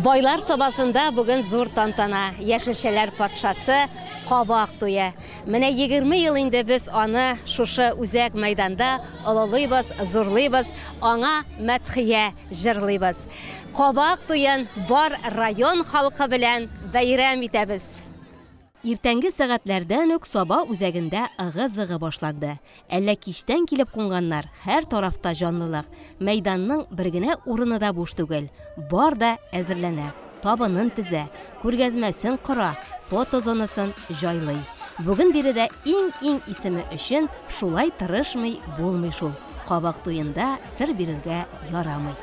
Байлар Сабасында бүген зур тантана, яшелчәләр патшасы Кабак туе. Менә 20 ел инде без аны шушы үзәк мәйданда олылыйбыз, зурлыйбыз, аңа мәдхия җырлыйбыз. Кабак туен бар район халкы белән бәйрәм итәбез. Иртәнге сәгатьләрдән үк Саба үзәгендә ыгы-зыгы башланды. Әллә кичтән килеп кунганнар, һәр тарафта җанлылык. Мәйданның бер генә урыны да буш түгел. Бар да әзерләнә, табынын тезә, күргәзмәсен кора, фотозонасын җайлый. Бүген биредә иң-иң исеме өчен шулай тырышмый булмый шул. Кабак туенда сер бирергә ярамый.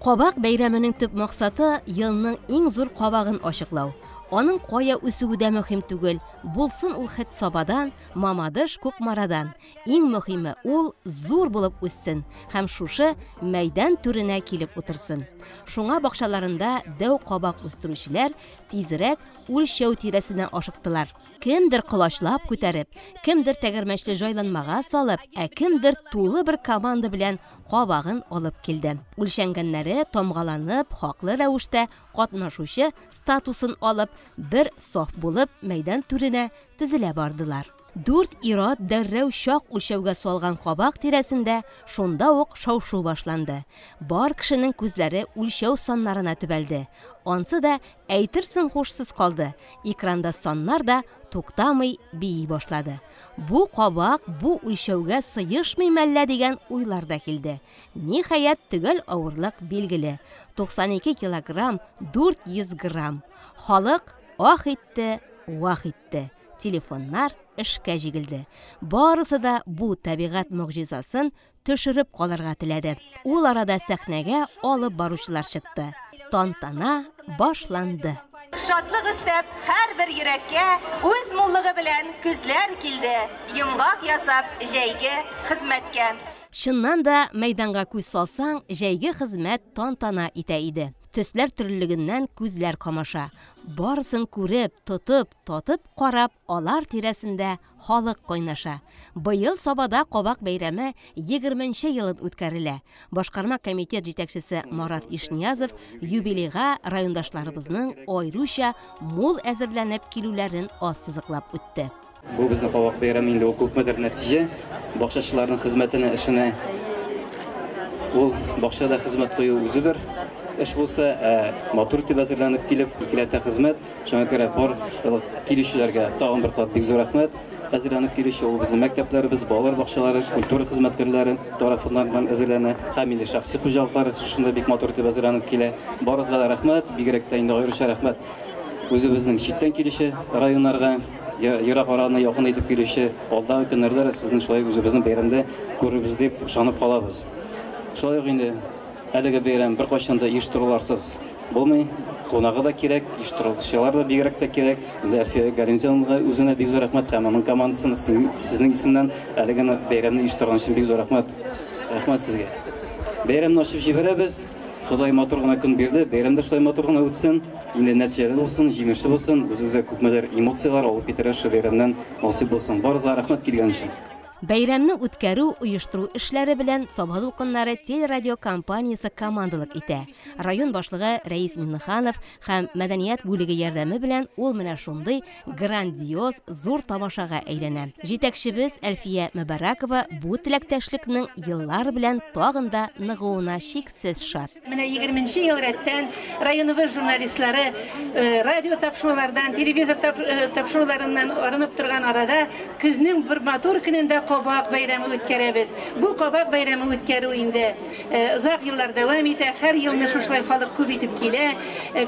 Кабак бәйрәменең төп максаты елның иң зур кабагын ачыклау. Аның кая үсүе дә мөһим түгел, булсын ул хет Сабадан, Мамадыш, Кукмарадан. Иң мөһиме ул зур булып үссен һәм шушы мәйдан түренә килеп утырсын. Шуңа бакчаларында дәү кабак үстерүчеләр тизрәк үлчәү тирәсенә ашыктылар. Кемдер колачлап күтәреп, кемдер тәгәрмәчле җайланмага салып, ә кемдер тулы бер команда белән кабагын алып килде. Үлчәнгәннәре тамгаланып, хаклы рәвештә катнашучы статусын алып, бер саф булып мәйдан түренә тезелә бардылар. Дүрт ир-ат дәррәү чак үлчәүгә салган кабак тирәсендә шунда ук шау-шу башланды. Бар кешенең күзләре үлчәү саннарына төбәлде. Ансы да әйтерсең һушсыз калды. Экранда саннар да туктамый бии башлады. Бу кабак бу үлчәүгә сыешмый мәллә дигән уйлар да килде. Ниһаять, төгәл авырлык билгеле. 92 килограмм 400 грамм. Халык ах итте, вах итте. Телефоннар эшкә җигелде. Барысы да бу табигать могҗизасын төшереп калырга теләде. Ул арада сәхнәгә алып баручылар чыкты. Тантана башланды. Шатлык өстәп, һәрбер йөрәккә үз муллыгы белән көзләр килде, йомгак ясап җәйге хезмәткә. Чыннан да, мәйданга күз салсаң, җәйге хезмәт тантана итә иде. Төсләр төрлелегеннән күзләр камаша. Барысын күреп, тотып, татып карап, алар тирәсендә халык кайнаша. Быел Сабада кабак бәйрәме 20 елын үткәрелә. Башкарма комитет җитәкчесе Марат Ишниязов юбилейга райондашларыбызның аеруча мул әзерләнеп килүләрен ассызыклап үтте. Бу безнең кабак бәйрәме инде ул күпмедер нәтиҗә. Бакчачыларның хезмәтенә, эшенә. Ул бакчада хезмәт кую үзе бер эш булса, ә матур итеп әзерләнеп килеп, икеләтә хезмәт. Шуңа күрә бар килүчеләргә тагын бер кат бик зур рәхмәт. Әзерләнеп килүче ул безнең мәктәпләребез, балалар бакчалары, культура хезмәткәрләре тарафыннан әзерләнә. Һәм инде шәхси хуҗалыклар шушында бик матур итеп әзерләнеп килә. Барыгызга да рәхмәт, бигрәк тә инде аеруча рәхмәт үзебезнең читтән килүче районнарга, ерак араны якын итеп килүче алдагы көннәрдә дә сезнең шулай үзебезнең бәйрәмдә күрербез дип ышанып калабыз. Шулай ук инде әлеге бәйрәм беркайчан да оештыруларсыз булмый. Кунагы да кирәк, оештыручылар да бигрәк тә кирәк. Инде Әлфия Галимзяновага үзенә бик зур рәхмәт һәм аның командасына сезнең исемнән әле генә бәйрәмне оештырган өчен бик зур рәхмәт. Рәхмәт сезгә. Бәйрәмне ачып җибәрәбез. Ходай матур гына көн бирде, бәйрәм дә шулай матур гына үтсен. Инде нәтиҗәле булсын, җимешле булсын, үзегезгә күпмедер эмоцияләр алып китерә шул бәйрәмнән насыйп булсын. Барыгызга рәхмәт килгән өчен. Бәйрәмне үткәрү, оештыру эшләре белән Саба дулкыннары телерадиокомпаниясе командалык итә. Район башлыгы Рәис Миңнеханов һәм мәдәният бүлеге ярдәме белән ул менә шундый грандиоз зур тамашага әйләнә. Җитәкчебез Әлфия Мөбарәкова бу теләктәшлекнең еллар белән тагын да ныгуына чиксез шат. Менә егерменче ел рәттән районыбыз журналистлары радио тапшырулардан, телевизор тапшыруларыннан арынып торган арада көзнең бер матур көнендә кабак бәйрәме үткәрәбез. Бу кабак бәйрәме үткәрү инде озак еллар дәвам итә, һәр елны шушылай халык күп итеп килә.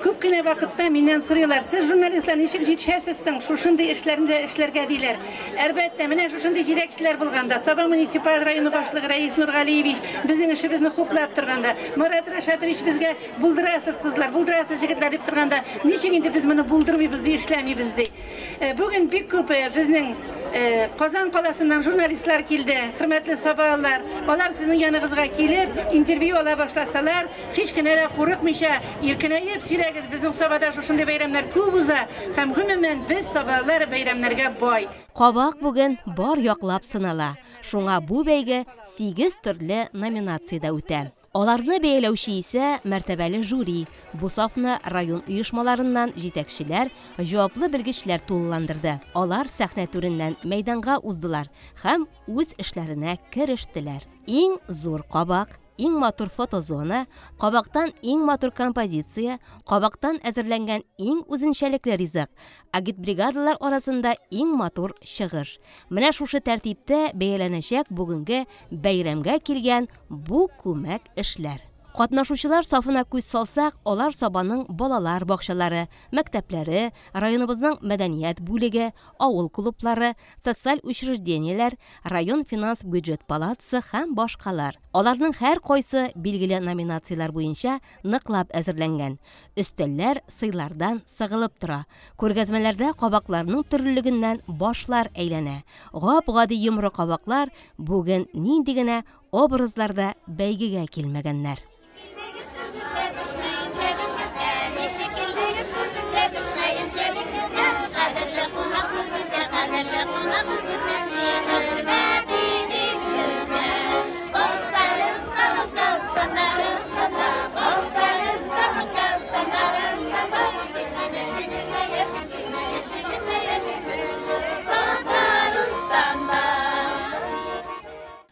Күп кенә вакытта миннән сорыйлар, сез журналистлар ничек җитешәсез соң шушындый эшләрне дә эшләргә диләр. Әлбәттә, менә шушындый җитәкчеләр булганда, Саба муниципаль районы башлыгы Рәис Нургалиевич безнең эшебезне хуплап торганда, Марат Рашатович безгә булдырасыз кызлар, булдырасыз җегетләр дип торганда, ничек инде без моны булдырмыйбыз ди, эшләмибез ди. Бүген бик күп безнең Казан каласыннан журналистлар килде, хөрмәтле сабалылар. Алар сезнең яныгызга килеп, интервью ала башласалар, һич кенә дә курыкмыйча, иркенәеп сөйләгез, безнең Сабада шушындый бәйрәмнәр күп уза һәм гомумән без сабалылар бәйрәмнәргә бай. Кабак бүген бар яклап сынала. Шуңа бу бәйге 8 төрле номинациядә үтә. Аларны бәяләүче исә мәртәбәле жюри. Бу сафны район оешмаларыннан җитәкчеләр, җаваплы белгечләр тулыландырды. Алар сәхнә түреннән мәйданга уздылар һәм үз эшләренә керештеләр. Иң зур кабак, иң матур фотозона, кабактан иң матур композиция, кабактан әзерләнгән иң үзенчәлекле ризык, агитбригадалар арасында иң матур чыгыш. Менә шушы тәртиптә бәяләнәчәк бүгенге бәйрәмгә килгән бу күмәк эшләр. Катнашучылар сафына күз салсак, алар Сабаның балалар бакчалары, мәктәпләре, районыбызның мәдәният бүлеге, авыл клублары, социаль учреждениеләр, район финанс бюджет палатасы һәм башкалар. Аларның һәр кайсы билгеле номинацияләр буенча ныклап әзерләнгән. Өстәлләр сыйлардан сыгылып тора. Күргәзмәләрдә кабакларның төрлелегеннән башлар әйләнә. Гап-гади йомры кабаклар бүген нинди генә образларда бәйгегә килмәгәннәр.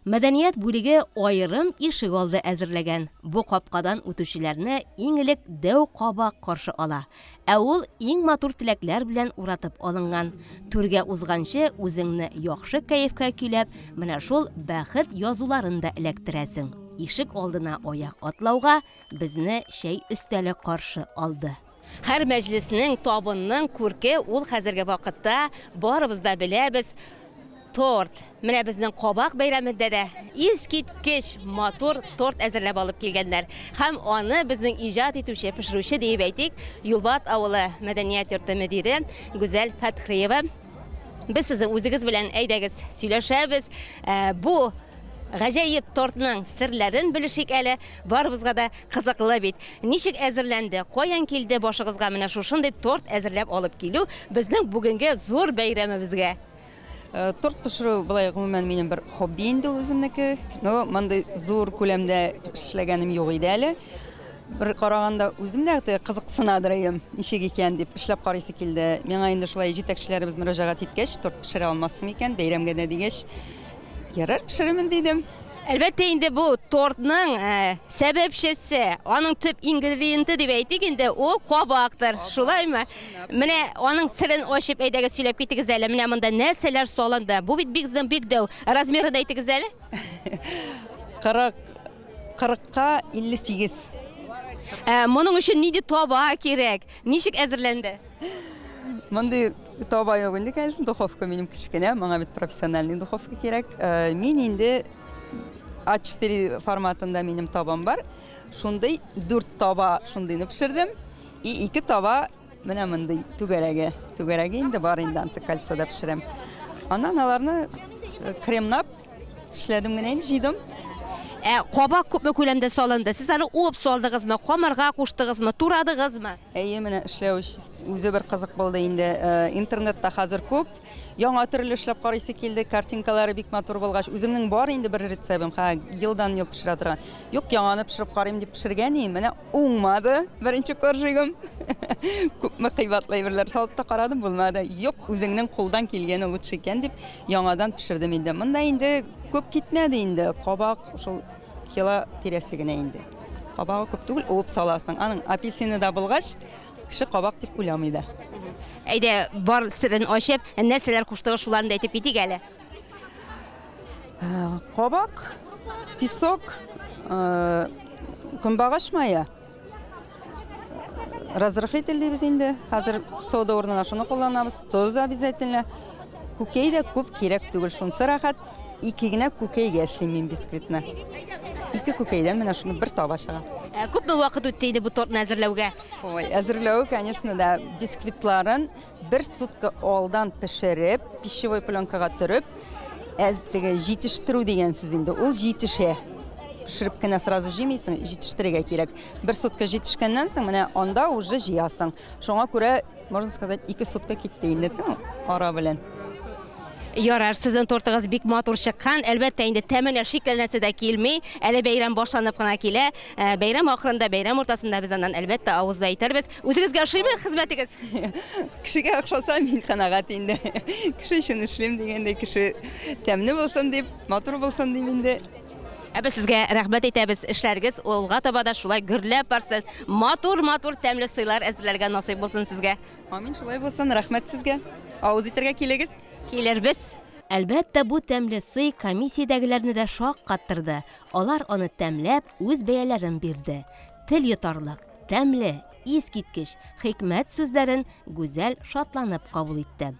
Мәдәният бүлеге аерым ишек алды әзерләгән. Бу капкадан үтүчеләрне иң элек дәү кабак каршы ала. Ә ул иң матур теләкләр белән уратып алынган. Түргә узганчы үзеңне яхшы кәефкә көйләп, менә шул бәхет язуларын да эләктерәсең. Ишек алдына аяк атлауга безне чәй өстәле каршы алды. Һәр мәҗлеснең, табынның күрке ул хәзерге вакытта барыбыз да беләбез. Торт. Менә безнең кабак бәйрәмендә дә искиткеч матур торт әзерләп алып килгәннәр. Һәм аны безнең иҗат итүче, пешерүче диеп әйтик, Юлбат авылы мәдәният йорты мөдире Гүзәл Фәтхриева. Без сезнең үзегез белән әйдәгез сөйләшәбез. Бу гаҗәеп тортның серләрен белешик әле, барыбызга да кызыклы бит. Ничек әзерләнде, каян килде башыгызга менә шушындый торт әзерләп алып килү безнең бүгенге зур бәйрәмебезгә? Торт пешерү былай гомумән минем бер хобби инде үземнеке. Но мондый зур күләмдә эшләгәнем юк иде әле. Бер караганда үзем дә кызыксынадыр идем, ничек икән дип эшләп карыйсы килде. Миңа инде шулай җитәкчеләребез мөрәҗәгать иткәч, торт пешерә алмассың икән, бәйрәмгә дә дигәч, ярар пешерермен дидем. Әлбәттә инде бу тортның сәбәпчесе, аның төп ингредиенты дип әйтик инде, ул кабактыр. Шулаймы? Менә аның серен ачып әйдәгез сөйләп китегез әле. Менә монда нәрсәләр салынды? Бу бит бик зым, бик дәү. Размерын да әйтегез әле. 40-ка 58. Моның өчен нинди таба кирәк? Ничек әзерләнде? Мондый таба юк инде, конечно, духовка минем кечкенә, моңа бит профессиональный духовка кирәк. Мин инде А4 форматында минем табам бар. Шундый 4 таба шундыйны пешердем. И 2 таба менә мондый түгәрәге. Түгәрәге инде бар инде, ансы кольцода пешерәм. Аннан аларны кремлап эшләдем генә инде, җыйдым. Кабак күпме күләмдә салынды? Сез аны уып салдыгызмы, камырга куштыгызмы, турадыгызмы? Әйе, менә эшләү үзе бер кызык булды инде. Интернетта хәзер күп яңа төрле эшләп карыйсы килде. Картинкалары бик матур булгач, үземнең бар инде бер рецептым, елдан ел пешерә торган. Юк, яңаны пешереп карыйм дип пешергән идем, менә уңмады беренче коржигым. Күпме кыйбатлы әйберләр салып та карадым, булмады. Юк, үзеңнең кулдан килгәне лучше икән дип яңадан пешердем инде. Монда инде күп китмәде инде. Кабак шул кило тирәсе генә инде. Кабагы күп түгел, уып саласың. Аның апельсины да булгач, кеше кабак дип уйламый да. Әйдә, бар серен ачып, нәрсәләр куштыгыз, шуларны да әйтеп китик әле. Кабак, песок, көнбагыш мае, разрыхлитель дибез инде. Хәзер сода урынына шуны кулланабыз, тоз обязательно. Күкәй дә күп кирәк түгел, шунысы рәхәт. 2 генә күкәйгә эшлим мин бисквитны. 2 күкәйдән менә шуны бер таба чыга. Күпме вакыт үтте инде бу тортны әзерләүгә? Ой, әзерләү, конечно, да, бисквитларын бер сутка алдан пешереп, пищевой пленкага төреп, әз теге җитештерү дигән сүз инде, ул җитешә. Пешереп кенә сразу җимисең, җитештерергә кирәк. Бер сутка җитешкәннән соң менә анда уже җыясың. Шуңа күрә, можно сказать, 2 сутка китте инде, ара белән. Ярар, сезнең тортыгыз бик матур чыккан. Әлбәттә, инде тәменә шикләнәсе дә килми. Әле бәйрәм башланып кына килә. Бәйрәм ахырында, бәйрәм уртасында без аннан әлбәттә авызда әйтербез. Үзегезгә ошыймы хезмәтегез? Кешегә охшаса, мин канәгать инде. Кеше өчен эшлим дигәндәй, кеше тәмле булсын дип, матур булсын дип инде. Ә без сезгә рәхмәт әйтәбез. Эшләрегез алга таба да шулай гөрләп барсын. Матур-матур тәмле сыйлар әзерләргә насыйп булсын сезгә. Амин, шулай булсын. Рәхмәт сезгә. Авыз итәргә килегез. Килербез. Әлбәттә, бу тәмле сый комиссиядәгеләрне дә шаккаттырды. Алар аны тәмләп, үз бәяләрен бирде. Тел йотарлык, тәмле, искиткеч хикмәт сүзләрен Гүзәл шатланып кабул итте.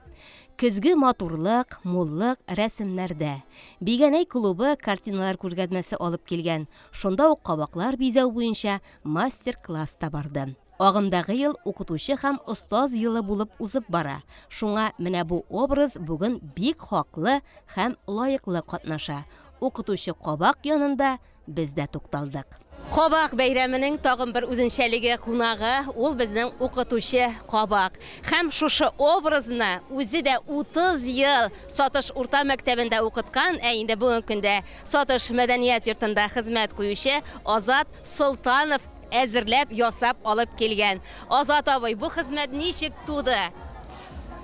Көзге матурлык, муллык рәсемнәрдә. Бигәнәй клубы картиналар күргәзмәсе алып килгән. Шунда ук кабаклар бизәү буенча мастер-класс та барды. Агымдагы ел укытучы һәм остаз елы булып узып бара. Шуңа менә бу образ бүген бик хаклы һәм лаеклы катнаша. Укытучы кабак янында без дә тукталдык. Кабак бәйрәменең тагын бер үзенчәлеге кунагы, ул безнең укытучы кабак. Һәм шушы образны үзе дә 30 ел Сатыш урта мәктәбендә укыткан, ә инде бүгенге көндә Сатыш мәдәният йортында хезмәт куючы Азат Солтанов әзерләп, ясап алып килгән. Азат абый, бу хезмәт ничек туды?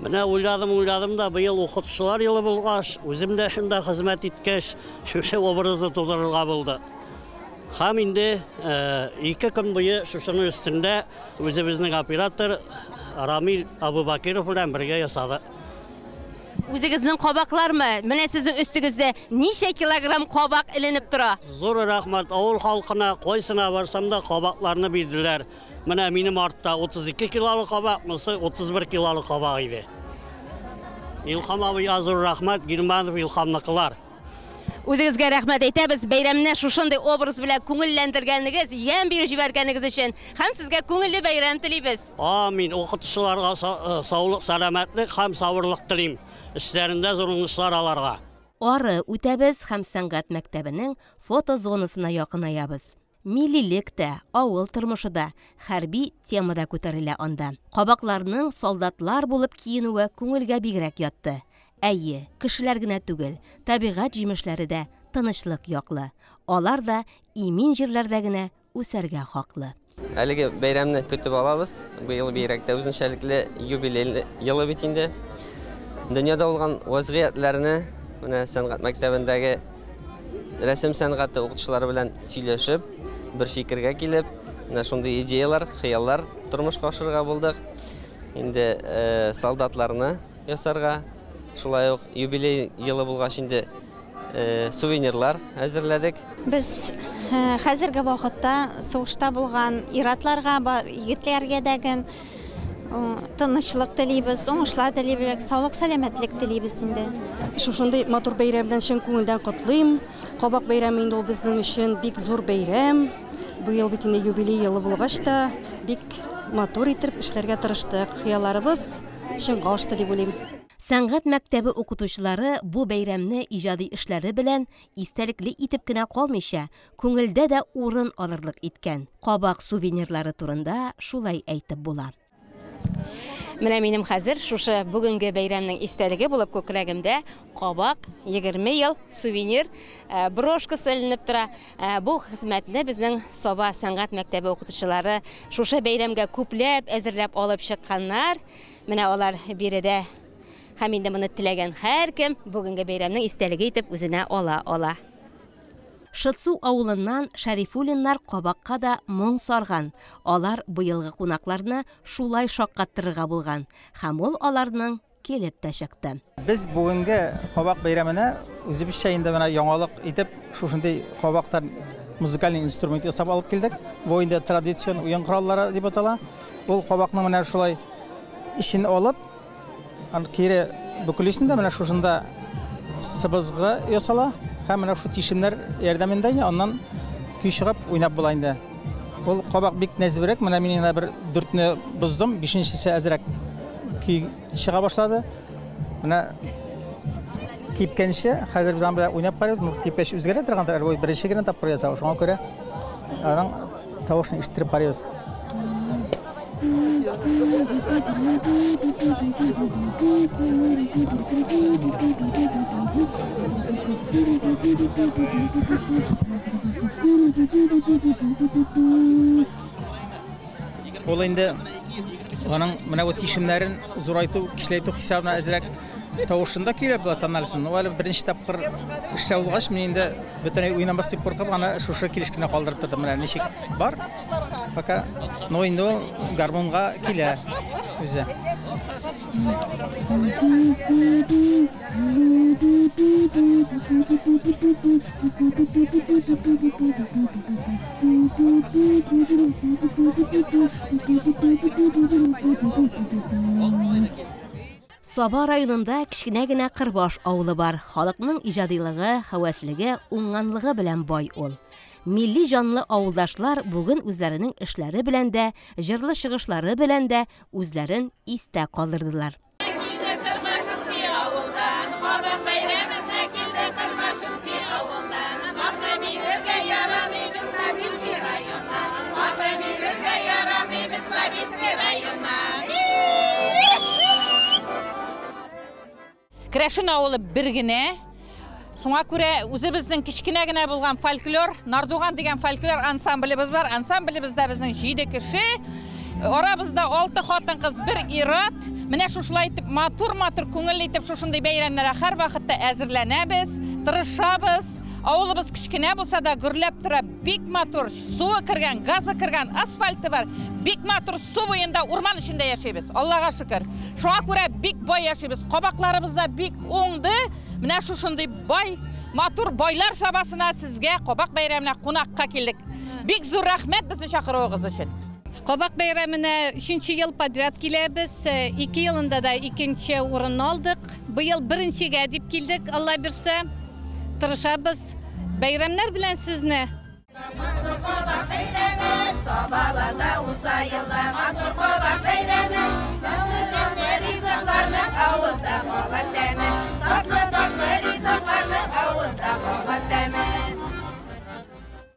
Менә уйладым да, быел укытучылар елы булгач, үзем дә шунда хезмәт иткәч, шушы образны тудырырга булды. Һәм инде 2 көн буе шушының өстендә үзебезнең оператор Рамил Абубакиров белән бергә ясады. Үзегезнең кабаклармы? Менә сезнең өстегездә ничә килограмм кабак эленеп тора? Зур рәхмәт авыл халкына, кайсына барсам да кабакларны бирделәр. Менә минем артта 32 килолы кабак, монысы 31 килолы кабак иде. Илһам абыйга зур рәхмәт, Гилманов Илһамныкылар. Үзегезгә рәхмәт әйтәбез, бәйрәмне шушындый образ белән күңелләндергәнегез, ямь биреп җибәргәнегез өчен. Һәм сезгә күңелле бәйрәм телибез. Амин. Укытучыларга саулык, сәламәтлек һәм сабырлык телим. Эшләрендә зур уңышлар аларга. Ары үтәбез һәм сәнгать мәктәбенең фотозонасына якынаябыз. Миллилек тә, авыл тормышы да, хәрби тема да күтәрелә анда. Кабакларның солдатлар булып киенүе күңелгә бигрәк ятты. Әйе, кешеләр генә түгел, табигать җимешләре дә тынычлык яклы. Алар да имин җирләрдә генә үсәргә хаклы. Әлеге бәйрәмне көтеп алабыз. Быел бигрәк тә үзенчәлекле юбилей елы бит инде. Дөньяда булган вазгыятьләрне менә сәнгать мәктәбендәге рәсем сәнгате укытучылары белән сөйләшеп, бер фикергә килеп, менә шундый идеялар, хыяллар тормышка ашырырга булдык. Инде солдатларны ясарга, шулай ук юбилей елы булгач инде сувенирлар әзерләдек. Без хәзерге вакытта сугышта булган иратларга, егетләргә дәген Тынычлык телибез, уңышлар телибез, саулык, сәламәтлек телибез инде. Шушындый матур бәйрәм белән чын күңелдән котлыйм. Кабак бәйрәме инде ул безнең өчен бик зур бәйрәм. Быел бит инде юбилей елы булгач та, бик матур итеп эшләргә тырыштык. Хыялларыбыз чынга ашты дип уйлыйм. Сәнгать мәктәбе укытучылары бу бәйрәмне иҗади эшләре белән истәлекле итеп кенә калмыйча, күңелдә дә урын алырлык иткән. Кабак сувенирлары турында шулай әйтеп була. Менә минем хәзер шушы бүгенге бәйрәмнең истәлеге булып күкрәгемдә кабак 20 ел сувенир брошкасы эленеп тора. Бу хезмәтне безнең Саба сәнгать мәктәбе укытучылары шушы бәйрәмгә күпләп әзерләп алып чыкканнар. Менә алар биредә. Һәм инде моны теләгән һәркем бүгенге бәйрәмнең истәлеге итеп үзенә ала ала. Шытсу авылыннан Шәрифуллиннар кабакка да моң сарган. Алар быелгы кунакларны шулай шаккаттырырга булган. Һәм ул аларның килеп тә чыкты. Без бүгенге кабак бәйрәменә үзебезчә инде менә яңалык итеп шушындый кабактан музыкальный инструмент ясап алып килдек. Бу инде традицион уен кораллары дип атала. Ул кабакның менә шулай эчен алып, аны кире бөкелисен дә менә шушында сыбызгы ясала. Һәм менә шу тишемнәр ярдәмендә аннан көй чыгып уйнап була инде. Ул кабак бик нәзберек. Менә мин инде бер 4-не боздым, 5-нчесе әзрәк көй чыга башлады. Менә кипкәнче хәзер без аны белән уйнап карыйбыз. Бу кипкәч үзгәрә торгандыр, әле бу беренче генә тапкыр ясау. Шуңа күрә аның тавышын ишеттереп карыйбыз. Ул инде аның менә бу тишемнәрен зурайту, кичләйтү хисабына әзрәк тавышын да көйләп була тональсын. Ул әле беренче тапкыр эшләү булгач, мин инде бөтенләй уйнамас дип куркып, аны шушы килеш кенә калдырып тордым. Менә ничек бар. Пока, но инде ул гармунга килә үзе. Саба районында кечкенә генә Кырбаш авылы бар. Халыкның иҗадилыгы, һәвәслеге, уңганлыгы белән бай ул. Милли җанлы авылдашлар бүген үзләренең эшләре белән дә, җырлы чыгышлары белән дә үзләрен истә калдырдылар. Керәшен авылы бер генә. Шуңа күрә үзебезнең кечкенә генә булган фольклор, Нардуган дигән фольклор ансамблебез бар. Ансамблебездә безнең 7 кеше. Арабызда 6 хатын-кыз, бер ир-ат. Менә шушылай итеп матур-матур күңелле итеп шушындый бәйрәмнәргә һәр вакытта әзерләнәбез, тырышабыз. Авылыбыз кечкенә булса да гөрләп тора, бик матур. Суы кергән, газы кергән, асфальты бар. Бик матур су буенда, урман эчендә яшибез. Аллага шөкер. Шуңа күрә бик бай яшибез. Кабакларыбыз да бик уңды. Менә шушындый бай, матур байлар сабасына сезгә кабак бәйрәменә кунакка килдек. Бик зур рәхмәт безне чакыруыгыз өчен. Кабак бәйрәменә 3 ел подряд киләбез. 2 елында да 2-нче урын алдык. Быел 1-нчегә дип килдек, Алла бирсә. Тырышабыз. Бәйрәмнәр белән сезне. Матур кабак бәйрәме, Сабаларда уза елда матур кабак бәйрәме. Татлы-татлы ризыкларның авызда кала тәме. Татлы-татлы ризыкларның авызда кала тәме.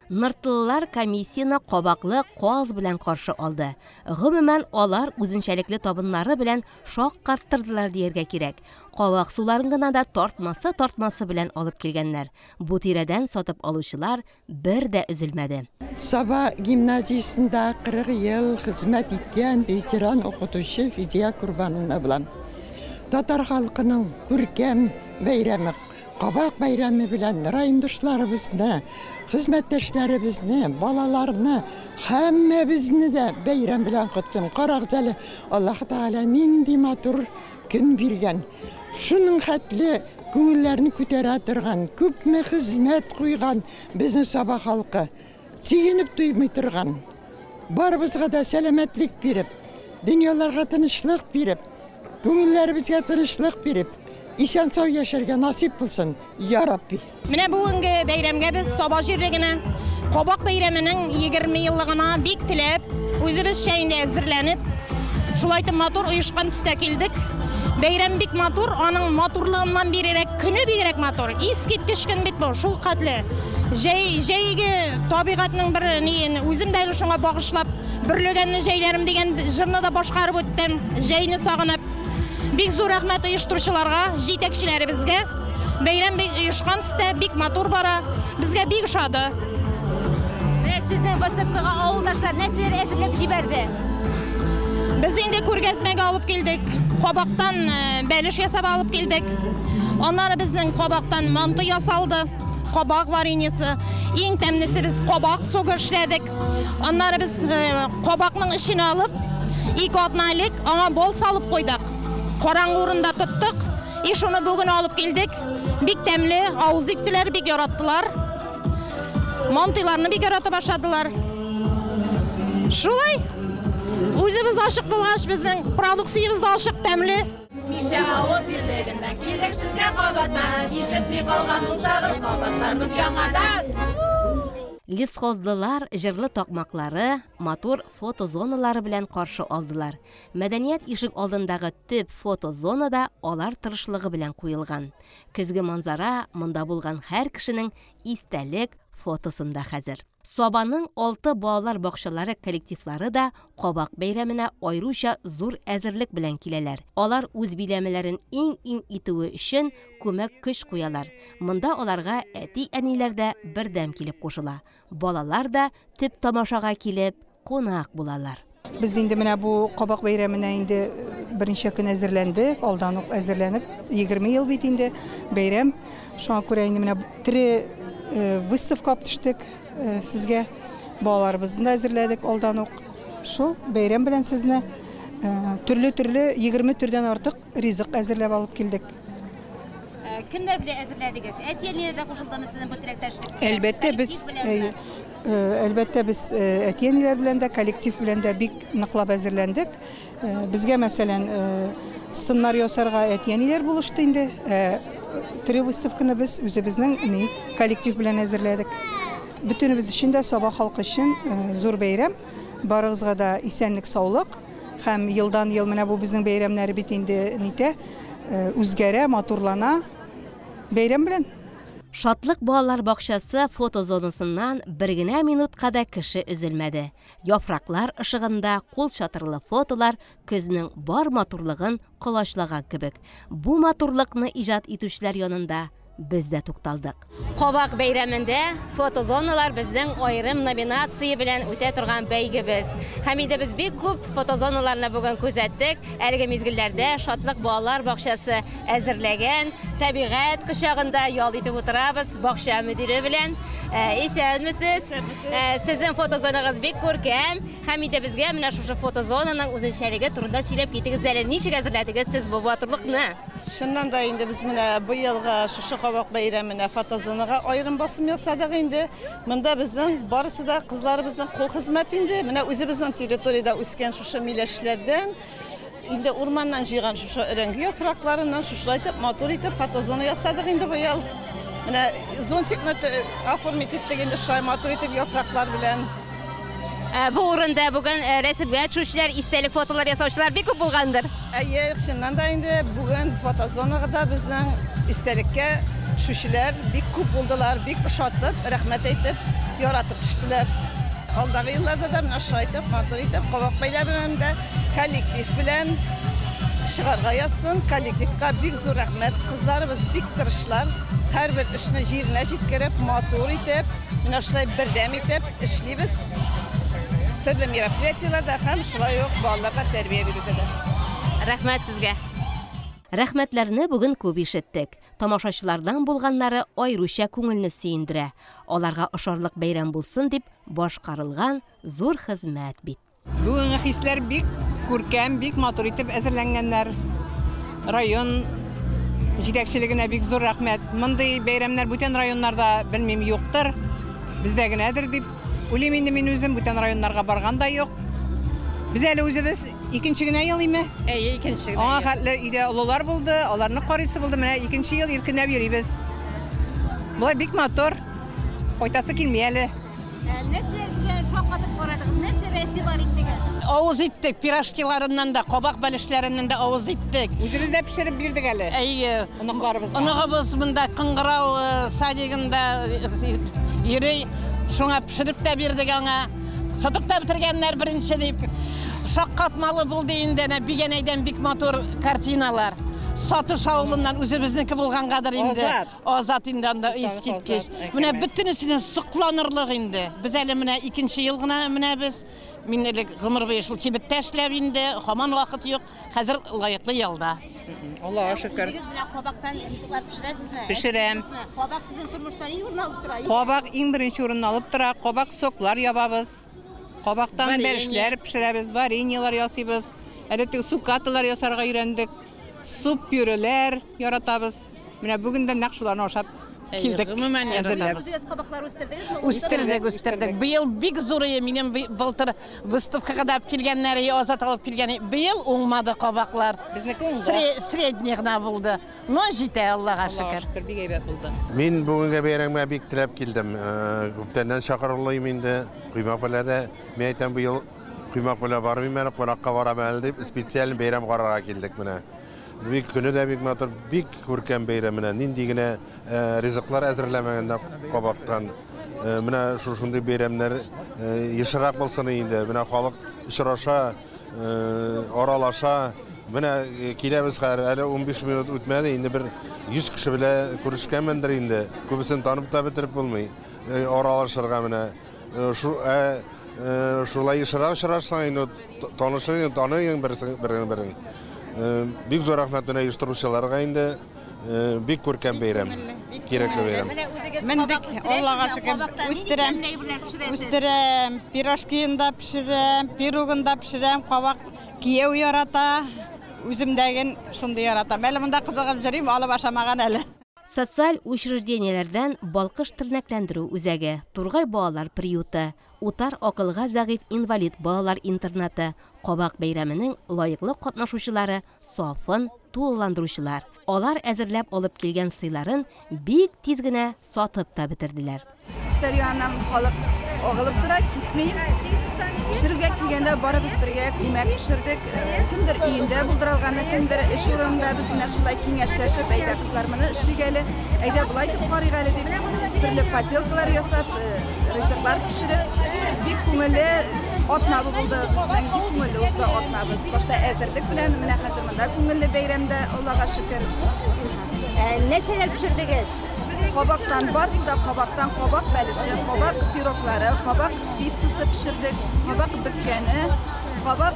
Ныртлылар комиссияне кабаклы каз белән каршы алды. Гомумән, алар үзенчәлекле табыннары белән шаккаттырдылар дияргә кирәк. Кабак суларын гына да тартмасы-тартмасы белән алып килгәннәр. Бу тирәдән сатып алучылар бер дә өзелмәде. Саба гимназиясендә 40 ел хезмәт иткән ветеран укытучы Фидия Курбановна булам. Татар халкының күркәм бәйрәме Кабак бәйрәме белән райондашларыбызны, хезмәттәшләребезне, балаларны, һәммәбезне дә бәйрәм белән котлыйм. Карагыз әле, Аллаһ Тәгалә нинди матур көн биргән. Шуның хәтле күңелләрне күтәрә торган, күпме хезмәт куйган безнең Саба халкы. Сөенеп туймый торган. Барыбызга да сәламәтлек биреп, Дөньяларга тынычлык биреп, күңелләребезгә тынычлык биреп, исән-сау яшәргә насыйп булсын, я Рабби. Менә бүгенге бәйрәмгә без Саба җирлегенә Кабак бәйрәменең 20 еллыгына бик теләп, үзебезчә инде әзерләнеп, шулай итеп матур оешкан төстә килдек. Бәйрәм бик матур, аның матурлыгыннан бигрәк, көне бигрәк матур. Искиткеч көн бит бу, шул хәтле. Җәй, җәйге табигатьнең бер ни, үзем дә әле шуңа багышлап, Бөрлегәнне җәйләрем дигән җырны да башкарып үттем, җәйне сагынып. Бик зур рәхмәт оештыручыларга, җитәкчеләребезгә. Бәйрәм бик оешкан төстә, бик матур бара. Безгә бик ошады. Менә сезнең выставкага авылдашлар нәрсәләр әзерләп җибәрде? Без инде күргәзмәгә алып килдек. Кабактан бәлеш ясап алып килдек. Аннары безнең кабактан манты ясалды. Кабак вареньесы. Иң тәмлесе без кабак согы эшләдек. Аннары без кабакның эчен алып, ике атна элек аңа бал салып куйдык. Караңгы урында тоттык. И шуны бүген алып килдек. Бик тәмле, авыз иттеләр, бик яраттылар. Мантыйларны бик яратып ашадылар. Шулай. Үзебез ачык булгач, безнең продукциябез дә ачык, тәмле. Мишә авыл җирлегеннән килдек сезгә кабаттан. Ишетми калган булсагыз, кабатларбыз яңадан. Лесхозлылар җырлы такмаклары, матур фотозоналары белән каршы алдылар. Мәдәният ишек алдындагы төп фотозона да алар тырышлыгы белән куелган. Көзге манзара монда булган һәр кешенең истәлек фотосында хәзер. Сабаның 6 балалар бакчалары коллективлары да кабак бәйрәменә аеруча зур әзерлек белән киләләр. Алар үз биләмәләрен иң-иң итүе өчен күмәк көч куялар. Монда аларга әти-әниләр дә бердәм килеп кушыла. Балалар да төп тамашага килеп кунак булалар. Без инде менә бу кабак бәйрәменә инде берничә көн әзерләндек, алдан ук әзерләнеп, 20 ел бит инде бәйрәм. Шуңа күрә инде менә тере выставка алып төштек сезгә. Балаларыбызны да әзерләдек алдан ук. Шул бәйрәм белән сезне төрле-төрле 20 төрдән артык ризык әзерләп алып килдек. Кемнәр белән әзерләдегез? Әти-әниләр дә кушылдымы сезнең бу теләктәшлеккә? Әлбәттә, без әлбәттә без әти-әниләр белән дә, коллектив белән дә бик ныклап әзерләндек. Безгә, мәсәлән, сыннар ясарга әти-әниләр булышты инде. Тере выставканы без үзебезнең коллектив белән әзерләдек. Бөтенебез өчен дә, Саба халкы өчен зур бәйрәм. Барыгызга да исәнлек, саулык. Һәм елдан ел менә бу безнең бәйрәмнәр бит инде нитә, үзгәрә, матурлана. Бәйрәм белән. Шатлык балалар бакчасы фотозонасыннан бер генә минутка да кеше өзелмәде. Яфраклар ышыгында кул чатырлы фотолар көзнең бар матурлыгын колачлаган кебек. Бу матурлыкны иҗат итүчеләр янында без дә тукталдык. Кабак бәйрәмендә фотозоналар безнең аерым номинация белән үтә торган бәйгебез. Һәм инде без бик күп фотозоналарны бүген күзәттек. Әлеге мизгелләрдә Шатлык балалар бакчасы әзерләгән табигать кочагында ял итеп утырабыз бакча мөдире белән. Исәнмесез. Сезнең фотозонагыз бик күркәм. Һәм инде безгә менә шушы фотозонаның үзенчәлеге турында сөйләп китегез әле. Ничек әзерләдегез сез бу матурлыкны? Чыннан да инде без менә быелгы шушы кабак бәйрәменә фотозонага аерым басым ясадык инде. Монда безнең барысы да кызларыбызның кул хезмәте инде. Менә үзебезнең территориядә үскән шушы миләшләрдән, инде урманнан җыйган шушы өрәңге яфракларыннан шушылай итеп матур итеп фотозона ясадык инде быел. Менә зонтикны оформить иттек инде шулай матур итеп яфраклар белән. Бу урында бүген рәсемгә төшүчеләр, истәлек фотолар ясаучылар бик күп булгандыр. Әйе, чыннан да инде бүген фотозонада безнең истәлеккә төшүчеләр бик күп булдылар, бик ошатып, рәхмәт әйтеп, яратып төштеләр. Алдагы елларда да менә шулай итеп, матур итеп, кабак бәйрәмендә коллектив белән чыгарга язсын. Коллективка бик зур рәхмәт. Кызларыбыз бик тырышлар, һәрбер эшне җиренә җиткереп, матур итеп, менә шулай бердәм итеп эшлибез. Төрле мероприятиеләрдә һәм шулай ук балаларга тәрбия бирүдә дә. Рәхмәт сезгә. Рәхмәтләрне бүген күп ишеттек. Тамашачылардан булганнары аеруча күңелне сөендерә. Аларга ошарлык бәйрәм булсын дип башкарылган зур хезмәт бит. Бүгенге хисләр бик күркәм, бик матур итеп әзерләнгәннәр. Район җитәкчелегенә бик зур рәхмәт. Мондый бәйрәмнәр бүтән районнарда белмим юктыр. Бездә генәдер дип уйлыйм инде мин үзем, бүтән районнарга барган да юк. Без әле үзебез икенче генә ел име? Әйе, икенче генә. Аңа хәтле өйдә олылар булды, аларны карыйсы булды. Менә икенче ел иркенләп йөрибез. Болай бик матур. Кайтасы килми әле. Нәрсәләргә шаккатып карадыгыз? Нәрсәгә игътибар иттегез? Авыз иттек, пирожкиларыннан да, кабак бәлешләреннән дә авыз иттек. Үзебез дә пешереп бирдек әле. Әйе. Оныкларыбызга. Оныгыбыз монда Кыңгырау садигында йөри. Шуңа пешереп тә бирдек аңа. Сатып та бетергәннәр беренче дип. Шаккатмалы булды инде, әнә Бигәнәйдән бик матур картиналар. Сатыш авылыннан үзебезнеке булгангадыр инде. Азат. Азат инде анда искиткеч. Менә бөтенесенә сокланырлык инде. Без әле менә икенче ел гына менә без. Мин элек гомер буе шул кибеттә эшләп инде, һаман вакыт юк. Хәзер лаеклы ялда. Аллаһка шөкер. Үзегез менә кабактан ризыклар пешерәсезме? Пешерәм. Кабак сезнең тормышта ни урын алып тора? Кабак иң беренче урынны алып тора. Кабак соклар ябабыз. Кабактан бәлешләр пешерәбез, вареньелар ясыйбыз. Әле теге цукаталар ясарга өйрәндек. Суп пюреләр яратабыз. Менә бүген дә нәкъ шуларны ашап килдек. Гомумән яратабыз. Үзегез кабаклар үстердегезме? Үстердек, үстердек. Быел бик зур иде. Минем былтыр выставкага да алып килгәннәр, Азат алып килгән. Быел уңмады кабаклар. Безнеке уңды. Средний гына булды. Но җитә, Аллага шөкер. Аллага шөкер, бик әйбәт булды. Мин бүгенге бәйрәмгә бик теләп килдем. Күптәннән чакырылыйм инде. Коймак белән дә, мин әйтәм, быел коймак белән бармыйм әле, кунакка барам әле дип, специаль бәйрәм карарга килдек менә. Бик көне дә бик матур, бик күркәм бәйрәм менә. Нинди генә ризыклар әзерләмәгәннәр кабактан. Менә шушындый бәйрәмнәр ешрак булсын инде. Менә халык очраша, аралаша. Менә киләбез хәзер, әле 15 минут үтмәде, инде бер 100 кеше белән күрешкәнмендер инде. Күбесен танып та бетереп булмый. Аралашырга менә. Шулай ешрак очрашсаң инде, танышың, таныйың берсен-берең. Бик зур рәхмәт менә оештыручыларга инде. Бик күркәм бәйрәм, кирәкле бәйрәм. Мендек, Аллага шөкер, үстерәм. Үстерәм, пирожкиын да пешерәм, пирогын да пешерәм, кабак кияү ярата, үземдәген шундый яратам. Әле монда кызыгып йөрим, алып ашамаган әле. Социаль учреждениеләрдән Балкыш тернәкләндерү үзәге, Тургай балалар приюты, Утар акылга зәгыйфь инвалид балалар интернаты, Кабак бәйрәменең лаеклы катнашучылары сафын тулыландыручылар. Алар әзерләп алып килгән сыйларын бик тиз генә сатып та бетерделәр. Өстәл яныннан халык агылып тора, китми. Пешерүгә килгәндә барыбыз бергә күмәк пешердек. Кемдер өендә булдыра алганы, кемдер эш урынында. Без менә шулай киңәшләшеп, әйдә кызлар моны эшлик әле, әйдә болай итеп карыйк әле дип, төрле поделкалар ясап, ризыклар пешереп, бик күңелле атнабы булды безнең, бик күңелле узды атнабыз. Башта әзерлек белән, менә хәзер монда күңелле бәйрәмдә, Аллага шөкер. Нәрсәләр пешердегез? Кабактан, барысы да кабактан, кабак бәлеше, кабак пироглары, кабак пиццасы пешердек, кабак бөккәне, кабак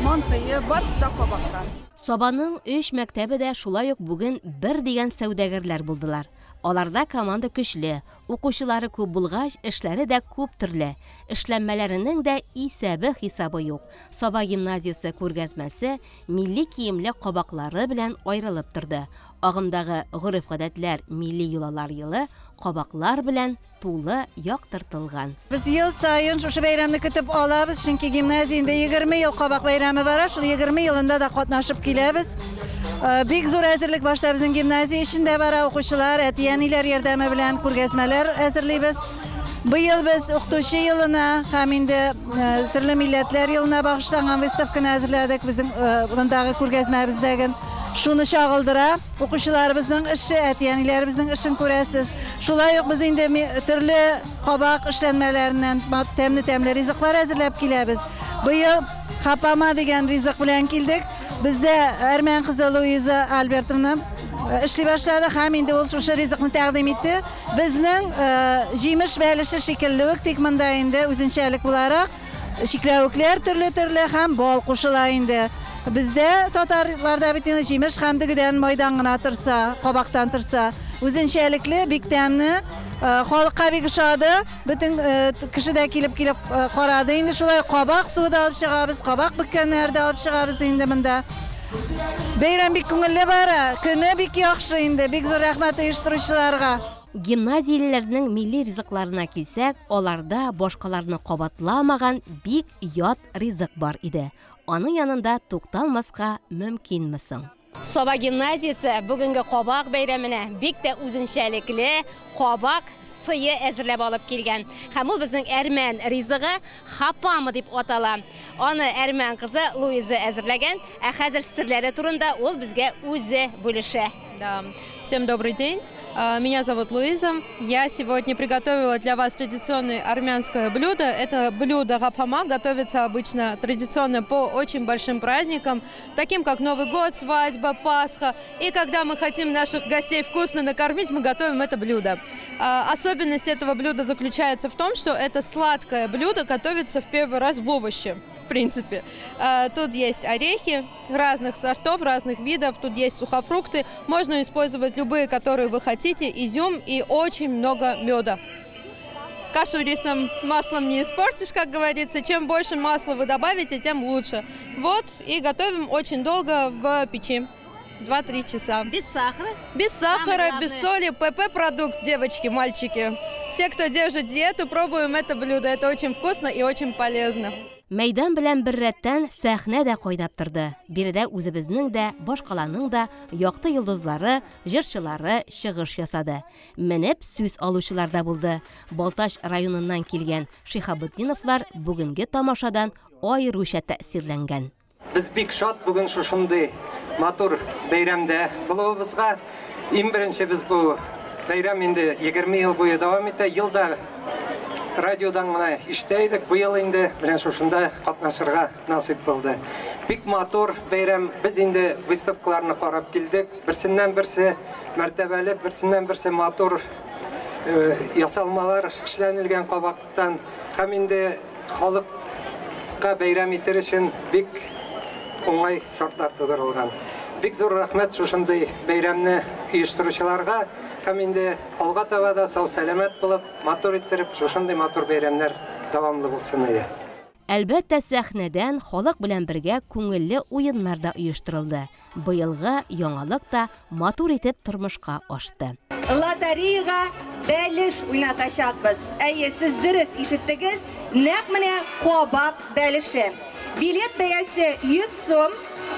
мантые, барысы да кабактан. Сабаның 3 мәктәбе дә шулай ук бүген бер дигән сәүдәгәрләр булдылар. Аларда команда көчле, укучылары күп булгач, эшләре дә күп төрле. Эшләнмәләренең дә исәбе хисабы юк. Саба гимназиясе күргәзмәсе милли киемле кабаклары белән аерылып торды. Агымдагы гореф-гадәтләр милли йолалар елы кабаклар белән тулы яктыртылган. Без ел саен шушы бәйрәмне көтеп алабыз, чөнки гимназия инде 20 ел кабак бәйрәме бара, шул 20 елында да катнашып киләбез. Бик зур әзерлек башта безнең гимназия эчендә бара, укучылар, әти-әниләр ярдәме белән күргәзмәләр әзерлибез. Быел без укытучы елына һәм инде төрле милләтләр елына багышланган выставканы әзерләдек. Безнең мондагы күргәзмәбездәге шуны чагылдыра. Укучыларыбызның эше, әти-әниләребезнең эшен күрәсез. Шулай ук без инде төрле кабак эшләнмәләреннән тәмле-тәмле ризыклар әзерләп киләбез. Быел хапама дигән ризык белән килдек. Бездә әрмән кызы Луиза Альбертовна эшли башлады һәм инде ул шушы ризыкны тәкъдим итте. Безнең җимеш бәлеше шикелле үк, тик монда инде үзенчәлек буларак чикләвекләр төрле-төрле һәм бал кушыла инде. Бездә татарларда бит инде җимеш һәм дөгедән майдан гына торса, кабактан торса, үзенчәлекле, бик тәмле, халыкка бик ошады. Бөтен кеше дә килеп-килеп карады. Инде шулай кабак суы да алып чыгабыз, кабак бөккәннәр дә алып чыгабыз инде монда. Бәйрәм бик күңелле бара, көне бик яхшы инде, бик зур рәхмәт оештыручыларга. Гимназиялеләрнең милли ризыкларына килсәк, аларда башкаларны кабатламаган бик ят ризык бар иде. Аның янында тукталмаска мөмкинме соң? Саба гимназиясе бүгенге кабак бәйрәменә бик тә үзенчәлекле кабак сые әзерләп алып килгән. Һәм ул безнең әрмән ризыгы хапама дип атала. Аны әрмән кызы Луиза әзерләгән, ә хәзер серләре турында ул безгә үзе бүлешә. Да. Всем добрый день. Меня зовут Луиза. Я сегодня приготовила для вас традиционное армянское блюдо. Это блюдо гапама готовится обычно традиционно по очень большим праздникам, таким как Новый год, свадьба, Пасха. И когда мы хотим наших гостей вкусно накормить, мы готовим это блюдо. Особенность этого блюда заключается в том, что это сладкое блюдо готовится в первый раз в овощи. В принципе. Тут есть орехи разных сортов, разных видов, тут есть сухофрукты. Можно использовать любые, которые вы хотите, изюм и очень много меда. Кашу рисом, маслом не испортишь, как говорится. Чем больше масла вы добавите, тем лучше. Вот, и готовим очень долго в печи. 2-3 часа. Без сахара? Без сахара, без соли. ПП-продукт, девочки, мальчики. Все, кто держит диету, пробуем это блюдо. Это очень вкусно и очень полезно. Мәйдан белән беррәттән сәхнә дә кайнап торды. Биредә үзебезнең дә, башкаланың да якты йолдызлары, җырчылары чыгыш ясады. Менеп сүз алучылар да булды. Балтач районыннан килгән Шиһабетдиновлар бүгенге тамашадан аеруча тәэсирләнгән. Без бик шат бүген шушындый матур бәйрәмдә булуыбызга. Иң беренче без бу бәйрәм инде 20 ел буе дәвам итә. Елда радиодан гына ишетә идек, быел инде менә шушында катнашырга насыйп булды. Бик матур бәйрәм. Без инде выставкаларны карап килдек. Берсеннән берсе мәртәбәле, берсеннән берсе матур ясалмалар эшләнелгән кабактан. Һәм инде халыкка бәйрәм итер өчен бик уңай шартлар тудырылган. Бик зур рәхмәт шушындый бәйрәмне оештыручыларга. Һәм инде алга таба да сау-сәламәт булып, матур иттереп, шушындый матур бәйрәмнәр дәвамлы булсын иде. Әлбәттә, сәхнәдән халык белән бергә күңелле уеннар да оештырылды. Быелгы яңалык та матур итеп тормышка ашты. Лотереяга бәлеш уйнатачакбыз. Әйе, сез дөрес ишеттегез, нәкъ менә кабак бәлеше. Билет бәясе 100 сум.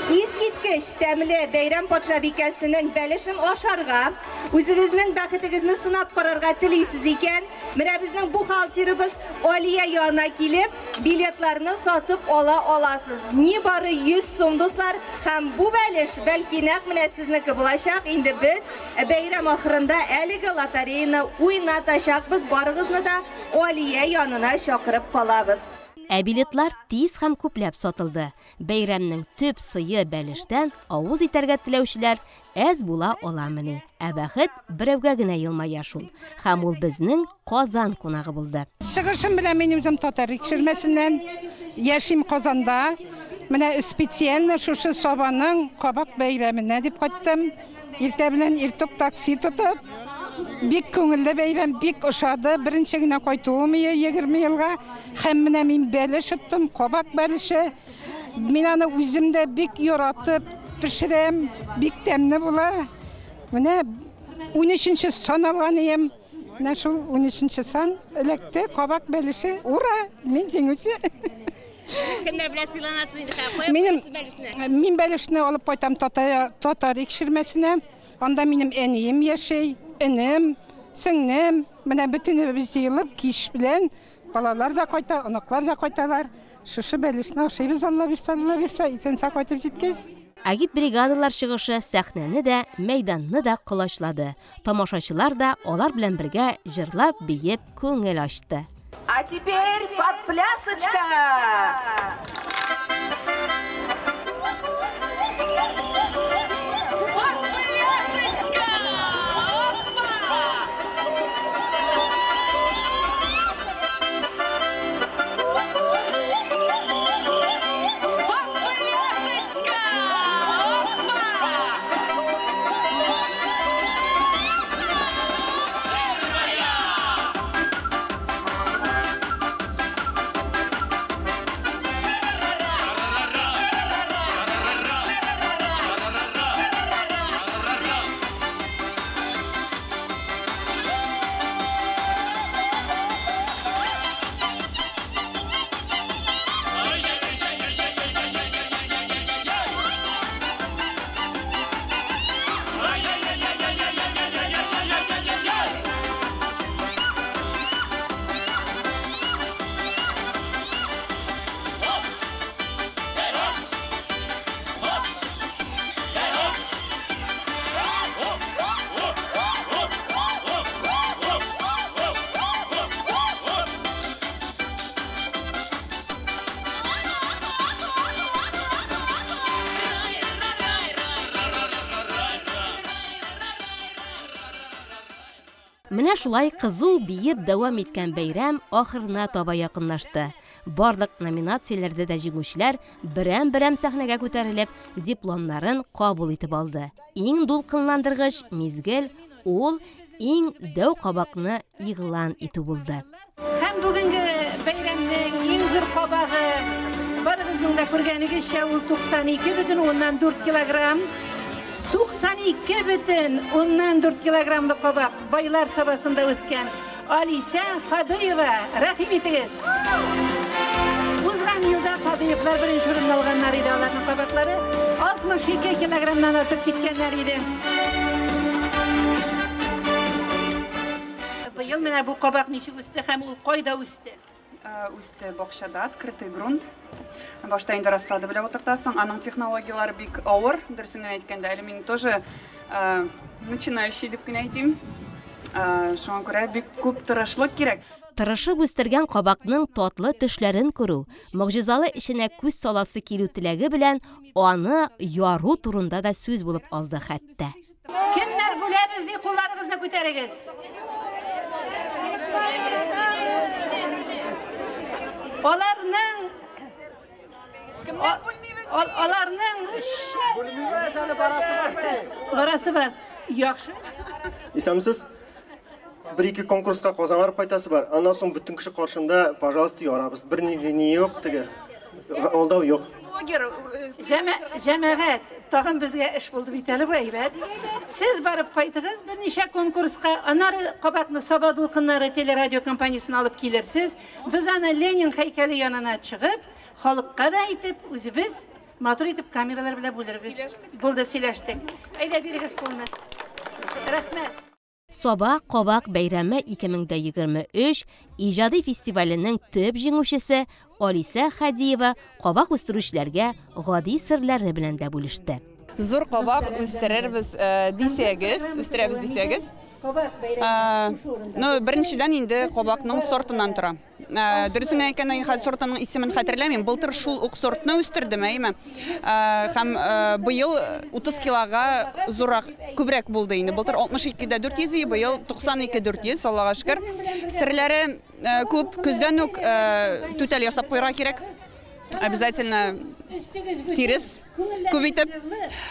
Искиткеч тәмле бәйрәм патшабикәсенең бәлешен ашарга, үзегезнең бәхетегезне сынап карарга телисез икән, менә безнең бухгалтерыбыз Алия янына килеп, билетларны сатып ала аласыз. Нибары 100 сум, дуслар, һәм бу бәлеш бәлки нәкъ менә сезнеке булачак. Инде без бәйрәм ахырында әлеге лотереяны уйнатачакбыз. Барыгызны да Алия янына чакырып калабыз. Ә билетлар тиз һәм күпләп сатылды. Бәйрәмнең төп сые бәлештән авыз итәргә теләүчеләр әз була аламыни. Ә бәхет берәүгә генә елмая шул. Һәм ул безнең Казан кунагы булды. Чыгышым белән мин үзем татар икшермәсеннән, яшим Казанда. Менә специально шушы Сабаның кабак бәйрәменә дип кайттым. Иртә белән иртүк такси тотып. Бик күңелле бәйрәм, бик ошады. Беренче генә кайтуым 20 елга. Һәм менә мин бәлеш тоттым, кабак бәлеше. Мин аны үзем дә бик яратып пешерәм, бик тәмле була. Менә 13-нче сан алган идем. Менә шул 13-нче сан эләкте, кабак бәлеше. Ура, мин җиңүче. Кемнәр белән сыйланасыз инде? Кая куясыз бәлешне? Мин бәлешне алып кайтам татар икшермәсенә. Анда минем әнием яшәй, энем, сеңнем. Менә бөтенебез җыелып кич белән балалар да кайта, оныклар да кайталар. Шушы бәлешне ашыйбыз, Алла бирсә, Алла бирсә, исән-сау кайтып җиткәч. Агитбригадалар чыгышы сәхнәне дә, мәйданны да колачлады. Тамашачылар да алар белән бергә җырлап, биеп күңел ачты. А теперь подплясочка! Подплясочка! Опа! Подплясочка! Опа! Первая! Менә шулай кызу биеп дәвам иткән бәйрәм ахырына таба якынлашты. Барлык номинацияләрдә дә җиңүчеләр берәм-берәм сәхнәгә күтәрелеп, дипломнарын кабул итеп алды. Иң дулкынландыргыч мизгел ул иң дәү кабакны игълан итү булды. Һәм бүгенге бәйрәмнең иң зур кабагы, барыгызның да күргәнегезчә, ул 92,4 килограмм. 92,4 килограммлы кабак Байлар Сабасында үскән Алисә Фадыева. Рәхим итегез. Узган елда Фадыевлар беренче урынны алганнар иде, аларның кабаклары 62 килограммнан артып киткәннәр иде. Быел менә бу кабак ничек үсте һәм ул кайда үсте? Үсте бакчада, открытый грунт. Башта инде рассада белән утыртасың. Аның технологияләре бик авыр, дөресен генә әйткәндә, әле мин тоже начинающий дип кенә әйтим. Шуңа күрә бик күп тырышлык кирәк. Тырышып үстергән кабакның татлы төшләрен күрү, могҗизалы эченә күз саласы килү теләге белән аны яру турында да сүз булып алды хәтта. Кемнәр бүләбез ди, кулларыгызны күтәрегез. Аларның Аларның барасы бар. Яхшы. Исәнмесез. Бер-ике конкурска Казанга барып кайтасы бар. Аннан соң бөтен кеше каршында, пожалуйста, ярабыз. Бернинди ни юк теге. Алдау юк. Блогер. Җәмәгать, тагын безгә эш булды бит әле бу әйбәт. Сез барып кайтыгыз берничә конкурска, аннары кабатны Саба дулкыннары телерадио компаниясенә алып килерсез. Без аны Ленин һәйкәле янына чыгып, халыкка да әйтеп, үзебез матур итеп камералар белән бүлербез. Булды, сөйләштек. Әйдә, бирегез кулны. Рәхмәт. Саба кабак бәйрәме 2023 иҗади фестиваленең төп җиңүчесе Алисә Хадиева кабак үстерүчеләргә гади серләре белән дә бүлеште. Зур кабак үстерербез дисәгез, үстерәбез дисәгез, ну, беренчедән инде кабакның сортыннан тора. Дөресен генә әйткәндә, мин хәзер сортының исемен хәтерләмим. Былтыр шул ук сортны үстердем, әйеме? Һәм быел 30 килога зуррак, күбрәк булды инде. Былтыр 62 дә 400 иде, быел 92 400, Аллага шөкер. Серләре күп, көздән үк түтәл ясап куярга кирәк. Обязательно тирес күп итеп.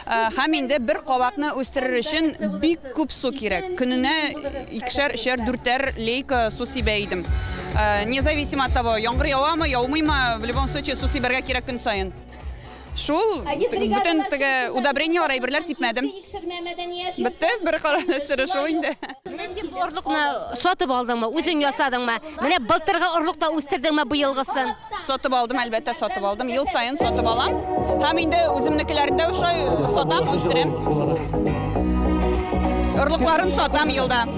Һәм инде бер кабакны үстерер өчен бик күп су кирәк. Көненә икешәр, өчәр, дүртәр лейка су сибә идем. Независимо от того, яңгыр явамы, яумыймы, в любом случае су сибәргә кирәк көн саен. Шул, бөтен теге удобрениелар, әйберләр сипмәдем. Бетте, бер карар сере шул инде. Менә син бу орлыкны сатып алдыңмы, үзең ясадыңмы? Менә былтыргы орлыкта үстердеңме быелгысын? Сатып алдым, әлбәттә, сатып алдым. Ел саен сатып алам. Һәм инде үземнекеләрен дә шулай сатам, үстерәм. Орлыкларын сатам елда.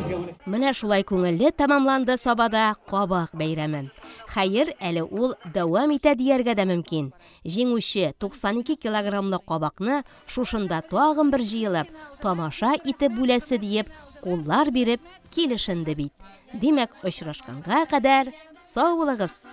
Менә шулай күңелле тәмамланды Сабада кабак бәйрәме. Хәер, әле ул дәвам итә дияргә дә мөмкин. Җиңүче 92 килограммлы кабакны шушында тагын бер җыелып, тамаша итеп бүләсе диеп, куллар биреп килешенде бит. Димәк, очрашканга кадәр сау булыгыз!